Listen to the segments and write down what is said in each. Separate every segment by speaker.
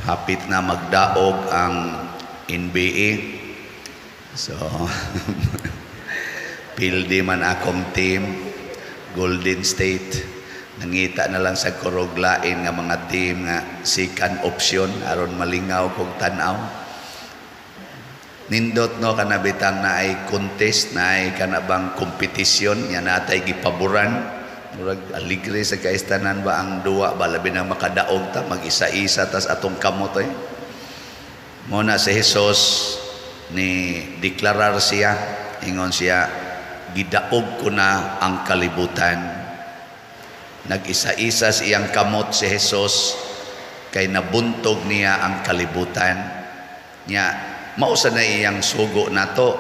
Speaker 1: Hapit na magdaog ang NBA. So, pildi man akong team, Golden State. Nangita na lang sa kurog lain nga mga team nga second option aron malingaw kog tan-aw. Nindot, no, kana bitang naay contest, naay kana bang kompetisyon nga natay gipaboran. Murag aligre sa kaistanan ba ang duwa ba, labi na makadaog ta, mag-isa-isa tas atong kamot eh. Mo na si Jesus ni deklarar siya, ingon siya, "Gidaog ko na ang kalibutan." Nag-isa-isa sa iyang kamot si Jesus kay nabuntog niya ang kalibutan. Nya mao sa na iyang sugo nato.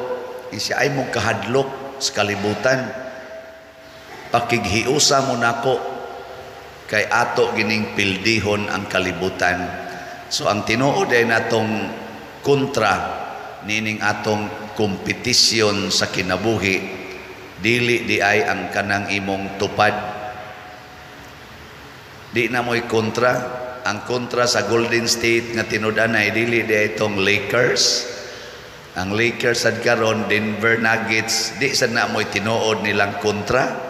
Speaker 1: Siya ay mo kahadlok sa kalibutan. Pakighiusa mo nako kay ato gining pildihon ang kalibutan. So ang tinuod ay natong kontra nining atong kompetisyon sa kinabuhi, dili di ay ang kanang imong tupad. Di na mo'y kontra. Ang kontra sa Golden State nga tinud-anay, dili di ay itong Lakers. Ang Lakers sad karon Denver Nuggets, di sad na mo'y tinuod nilang kontra.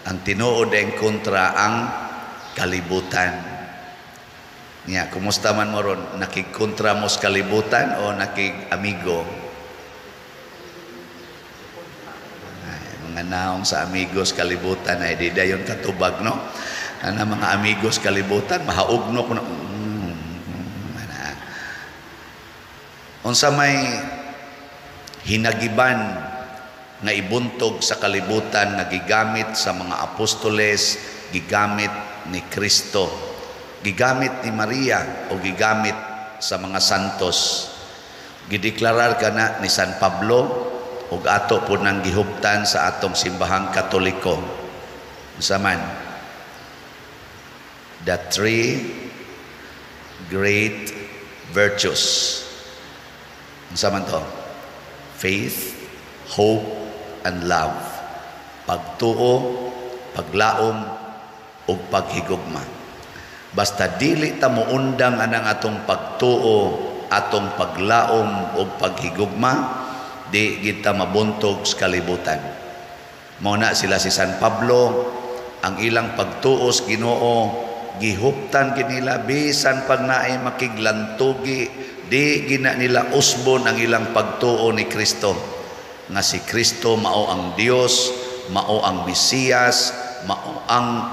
Speaker 1: Ang tinuod ay kontra ang kalibutan. Nya, kumusta man mo ron? Nakigkontra mo sa kalibutan o nakig-amigo? Ay, mga naong sa amigos kalibutan ay di dayon katubag, no? Ana mga amigos kalibutan, mahaugno ko na. Ana. Unsa may hinagiban nga ibuntog sa kalibutan nga gigamit sa mga apostoles, gigamit ni Kristo, gigamit ni Maria o gigamit sa mga santos? Gideklarar kana ni San Pablo ug ato po nang gihuptan sa atong Simbahang Katoliko. Unsa man? The three great virtues. Unsa man to? Faith, hope, and love. Pagtuo, paglaom, ug paghigugma. Basta dili ta moundang anang atong pagtuo, atong paglaom ug paghigugma, di kita mabuntog sa kalibutan. Mao na sila si San Pablo, ang ilang pagtuo sa Ginoo gihuptan kinila bisan pag naay makiglantugi, di gina nila usbon ang ilang pagtuo ni Kristo. Nga si Kristo mao ang Dios, mao ang Mesiyas, mao ang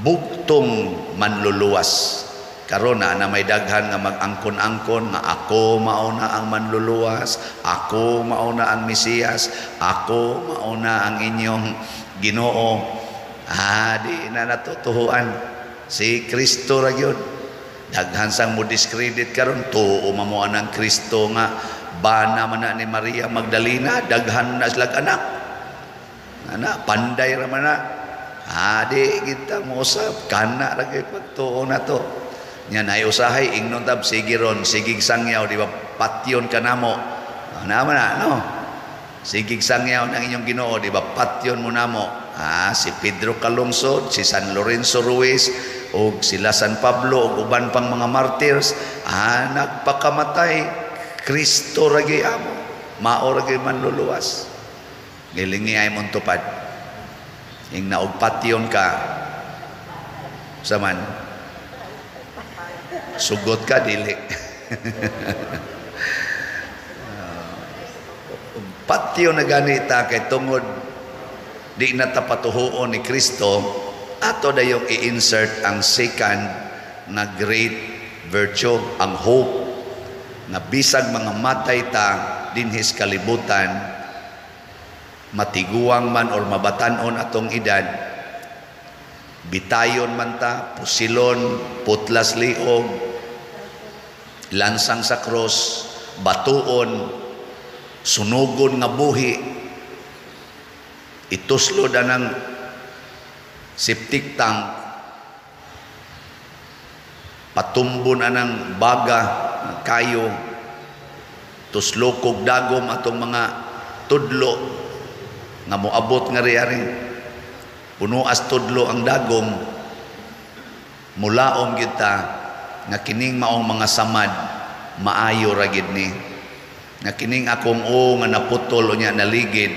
Speaker 1: bugtong manluluwas. Karon na na may daghan nga mag-angkon-angkon nga ako mao na ang manluluwas, ako mao na ang Mesiyas, ako mao na ang inyong Ginoo. Ah, di na natutuhuan. Si Kristo ra gyud. Daghan sang mo discredit karon, tuo man mo anang Kristo nga bana man na ni Maria Magdalena, daghan na silag anak. Ana, panday ra man na. Ah, di kita mo usab, kana ra gyud pagtuo na to. Nya nay usahay ingnon tab, sige ron, sigig sangyaw, di ba patyon ka namo. Ana man na, no? Sigig sangyaw ng inyong Ginoo, di ba patyon mo namo. Ah, si Pedro Calungsod, si San Lorenzo Ruiz, ug sila San Pablo ug uban pang mga martyrs, ah, nagpakamatay, Kristo ra gyud amo. Mao ra gyud manluluwas. Gilingi ay mong tupad. Ing naog patyon ka sa man sugot ka dili. Patyon na ganita kay tungod di na ta patuhuon ni Kristo, ato dayong i-insert ang second na great virtue, ang hope, na bisag mga matay ta dinhis kalibutan, matiguang man or mabatanon atong edad, bitayon man ta, pusilon, putlas liog, lansang sa cross, batuon, sunugon nga buhi, ituslod anang septic tank, patumbon anang baga kayo, tuslokog dagom atong mga tudlo nga moabot nga riyaring punuas tudlo ang dagom, mulaom kita. nga kining maong mga samad maayo ra gid ni, nga kining akong o nga naputol unya naligid,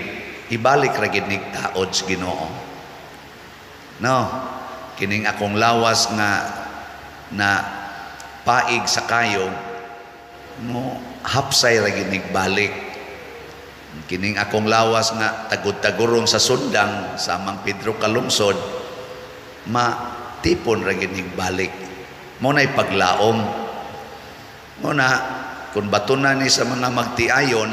Speaker 1: ibalik ra gid ni taod sa Ginoo, no? Kining akong lawas nga na paig sa kayo mo, hapsay ra gid nig balik. Kining akong lawas nga tagud-taguron sa sundang sa Mang Pedro Kalungsod, matipon ra gid nig balik. Mo na'y paglaom mo na kung batunan ni sa mga magtiayon,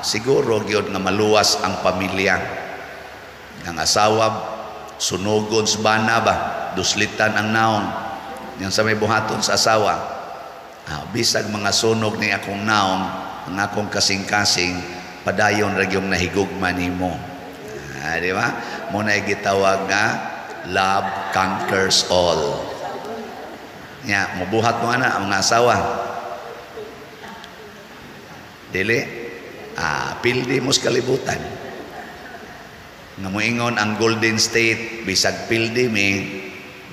Speaker 1: siguro gyud nga maluwas ang pamilya. Ang asawa sunugon sa bana ba, duslitan ang naong yang sa may buhaton sa asawa, bisag mga sunog ni akong naong, ang akong kasing-kasing padayon ra gyud nahigugma nimo. Di ba? Mo na gitawag nga love conquers all. Nya mobuhat mo ana ang mga asawa. Dili pildi mo sa kalibutan. Nga moingon ang Golden State, bisag pildi mi,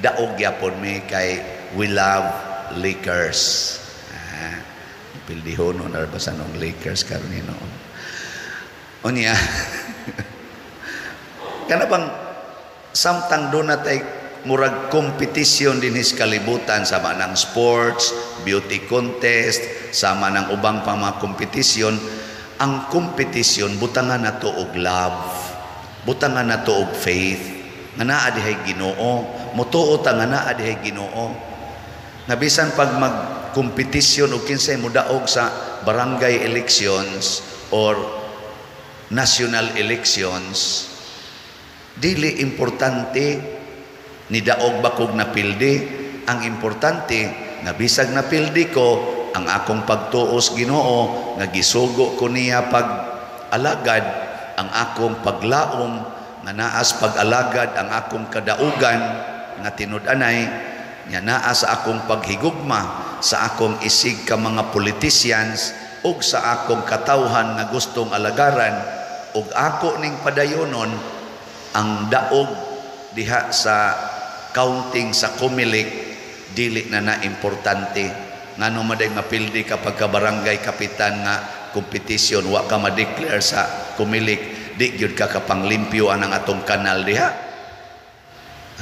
Speaker 1: daog gyapon mi kay we love Lakers. Pildihon no ba sa nung Lakers karon ni noon. Unya kana bang samtang doon na tay murag competition din sa kalibutan, sama ng sports, beauty contest, sama ng ubang pang mga competition, ang competition butangan nato og love, butangan nato og faith nga naa dihay Ginoo, mutuo ta nga naa dihay Ginoo. Nga bisan pag magkompetisyon og kinsay modaog sa barangay elections or national elections, dili importante ni daog ba kog napildi. Ang importante nga bisag napildi ko, ang akong pagtuos Ginoo nga gisugo ko niya pag alagad, ang akong paglaom nga naas pag-alagad, ang akong kadaugan nga tinud-anay nga naa sa akong paghigugma sa akong isig ka mga politicians ug sa akong katawhan nga gustong alagaran, ug ako ning padayonon ang daog diha sa counting sa Comelec, dili na na importante. Ngano maday mapildi ka pagka barangay kapitan nga competition, wa ka ma-declare sa Comelec, di gyud ka kapanglimpyo anang atong kanal diha.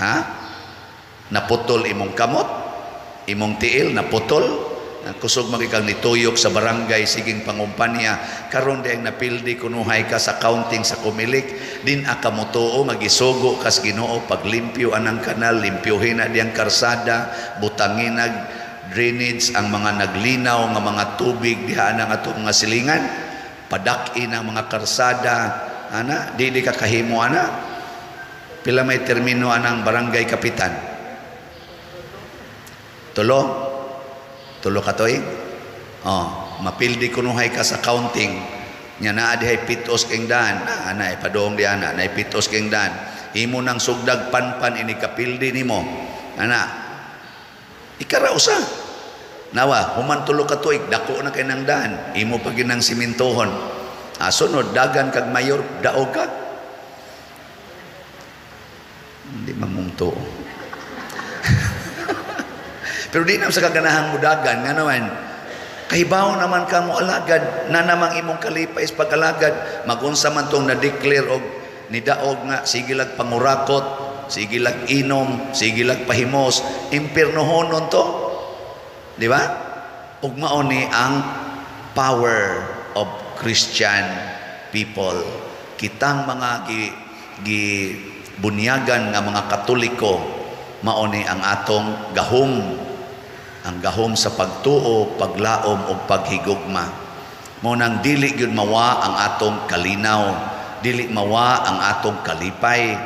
Speaker 1: Ha? Naputol imong kamot, imong tiil naputol, kusog man kang nituyok sa barangay siging pangumpanya, karon di ang napildi kunuhay ka sa counting sa Comelec, din aka motuo nga gisugo kas Ginoo paglimpyo anang kanal, limpyohin na diyang karsada, butangin nag drainage ang mga naglinaw nga mga tubig diha anang atong mga silingan, padak-in ang mga karsada ana, dili ka kahimo ana. Pila may termino anang barangay kapitan? Tulo? Tulo ka tuig? Oh, mapildi kunuhay ka sa counting. Nya naa dihay pitos keng daan. Ana ipadoong di ana, nay pitos keng daan. Imo nang sugdag panpan ini kapildi nimo. Ana. Ikarausa. Nawa, human tulo ka tuig, dako na kay nang daan. Imo pa ginang simintohon. Sunod dagan kag mayor, daog ka. Hindi mamungtuo. Pero di naman sa kaganahang mudagan, nga naman, kahibaw naman ka mo alagad, na namang imong kalipay sa pag-alagad, magunsa man tong na-declare og nidaog nga, sige lag pangurakot, sige lag inom, sige lag pahimos, impirnohonon to. Di ba? Ug mao ni ang power of Christian people. Kitang mga gibunyagan nga mga Katoliko, mao ni ang atong gahom. Ang gahom sa pagtuo, paglaom ug paghigugma. Mao nang dili gyud mawa ang atong kalinaw, dili mawa ang atong kalipay,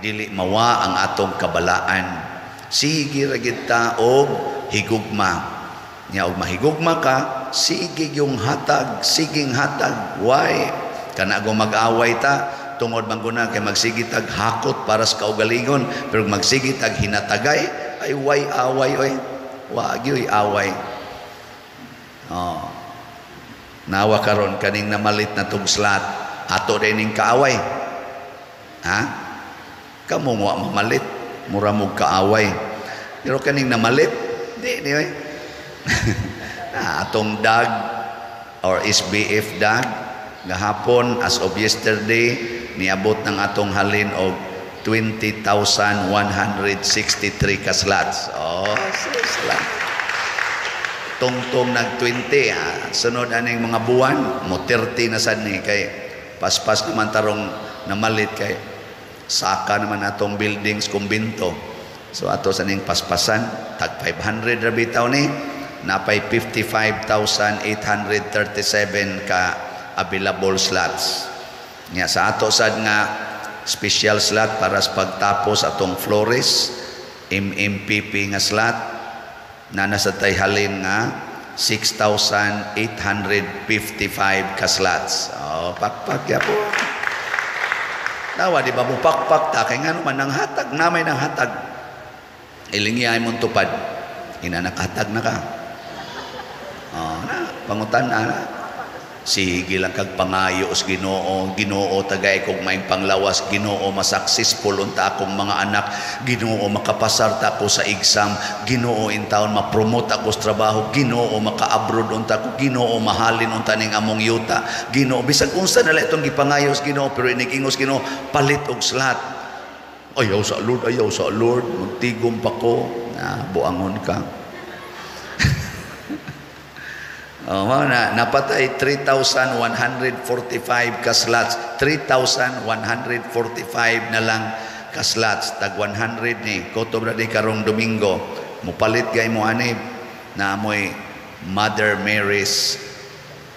Speaker 1: dili mawa ang atong kabalaan. Sige ra gyud ta og higugma. Nya og mahigugma ka, sige yung hatag, siging hatag. Why? Kana go mag-away ta tungod man guna kay magsige tag hakot para sa kaugalingon, pero magsige tag hinatagay ay way away oy. Wa gyoy away. Oh. Nawa karon kaning namalit na tug slat, ato din ning kaaway. Ha? Kamo wa mamalit, mura mo kaaway. Pero kaning namalit, Di ni oy. Na, atong DAG or SBF DAG gahapon, as of yesterday, niabot ng atong halin og 20,163 ka slots. Oh, salamat. Tungtong nag 20 ha. Sunod aning mga buwan mo 30 na sad ni, kay paspas naman tarong namalit, kay saka naman atong buildings kumbinto. So ato sa ning paspasan, tag 500 ra bitaw ni, napay 55,837 ka available slots. Nya sa ato sad nga special slot para sa pagtapos atong Flores MMPP nga slot na nasa tay halin nga 6,855 ka slots. Oh, pakpak ya po. Tawa, di ba mo pakpak ta kay ngano man nang hatag na may nang hatag. Ilingi ay mong tupad. Ina, nakatag na ka. Oh, na pangutan na, na. Sige lang kag pangayo sa Ginoo, "Ginoo, tagay kog maayong panglawas, Ginoo, ma-successful unta akong mga anak, Ginoo, makapasar ta ako sa exam, Ginoo, intawon ma-promote ako sa trabaho, Ginoo, maka-abroad unta ako, Ginoo, mahalin unta ning among yuta, Ginoo," bisag unsa na lang itong gipangayo sa Ginoo, pero inig-ingos Ginoo, "Palit og slot." "Ayaw sa Lord, ayaw sa Lord, magtigom pa ko." Na buangon ka. Oh, mao na napatay 3,145 ka slots. 3,145 na lang ka slots. Tag 100 ni. Kutob na di karong Domingo. Mupalit gay mo ani na amoy Mother Mary's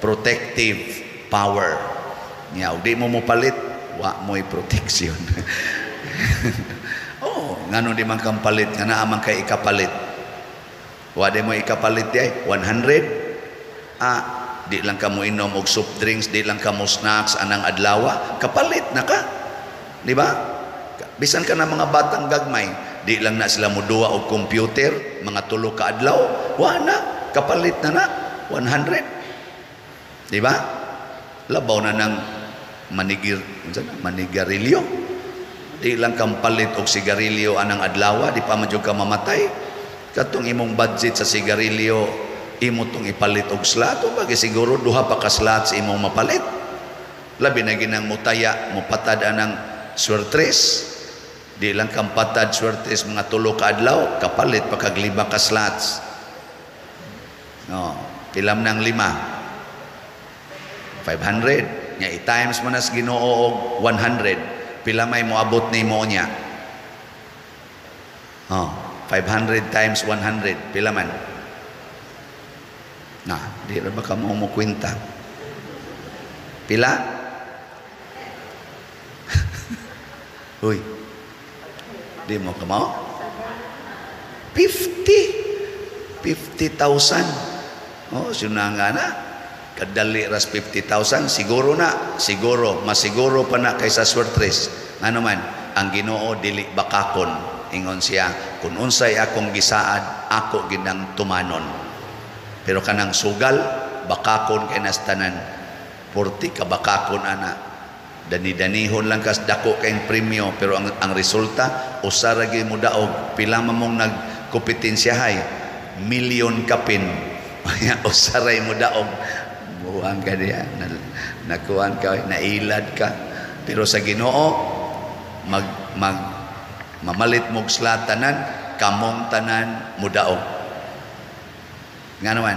Speaker 1: protective power. Nya, ug di mo mopalit, wa mo'y protection. Oh, ngano di man kang palit nga naa man kay ikapalit. Wa di mo ikapalit di ay 100. Ah, di lang ka mo inom og soft drinks, di lang ka mo snacks anang adlaw, kapalit na ka. Di ba? Bisan ka na mga batang gagmay, di lang na sila moduwa og computer, mga 3 ka adlaw, wa na, kapalit na na 100. Di ba? Labaw na ng manigir, unsa na, manigarilyo. Di lang kang palit og sigarilyo anang adlaw, di pa man jud ka mamatay. Katong imong budget sa sigarilyo, imo tong ipalit og slot, o bagay siguro duha pa ka slots imong mapalit. Labi na ginang mutaya, mupatad anang swertres. Di lang kang patad swertres mga 3 ka adlaw, kapalit pa kag 5 ka slots. No, pilam ng 5. 500. Nya i-times mo na sa Ginoo og 100, pila may moabot nimo niya? Oh, 500 times 100, pila man? Na, di ra ba ka mo kwenta? Pila? Uy. Di mo ka mo? 50. 50,000. Oh, sunanga na. Kadali ras 50,000, siguro na, siguro, masiguro pa na kaysa swertres. Ano man, ang Ginoo dili bakakon. Ingon siya, kung unsay akong gisaad, ako ginang tumanon. Pero kanang sugal, bakakon kay nas tanan. Porti ka bakakon ana. Dani-danihon lang kas dako kayong premyo, pero ang resulta, usa ra gyud mo daog, pila man mong nagkompetensyahay, milyon kapin. Usa ra mo daog. Buang ka diya, nakuan ka, nailad ka. Pero sa Ginoo, mamalit mog sla tanan, kamong tanan mudaog. Nga naman,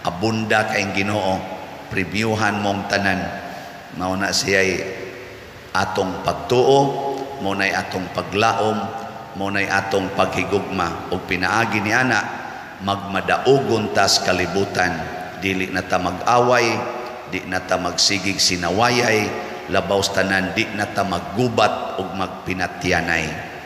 Speaker 1: abunda kayong Ginoo, prebyuhan mong tanan. Mao na siya'y atong pagtuo, mao na'y atong paglaom, mao na'y atong paghigugma. Og pinaagi ni ana, magmadaugon tas kalibutan. Dili na ta mag-away, di na ta magsigig sinawayay, labaw sa tanan, di na ta maggubat og magpinatyanay.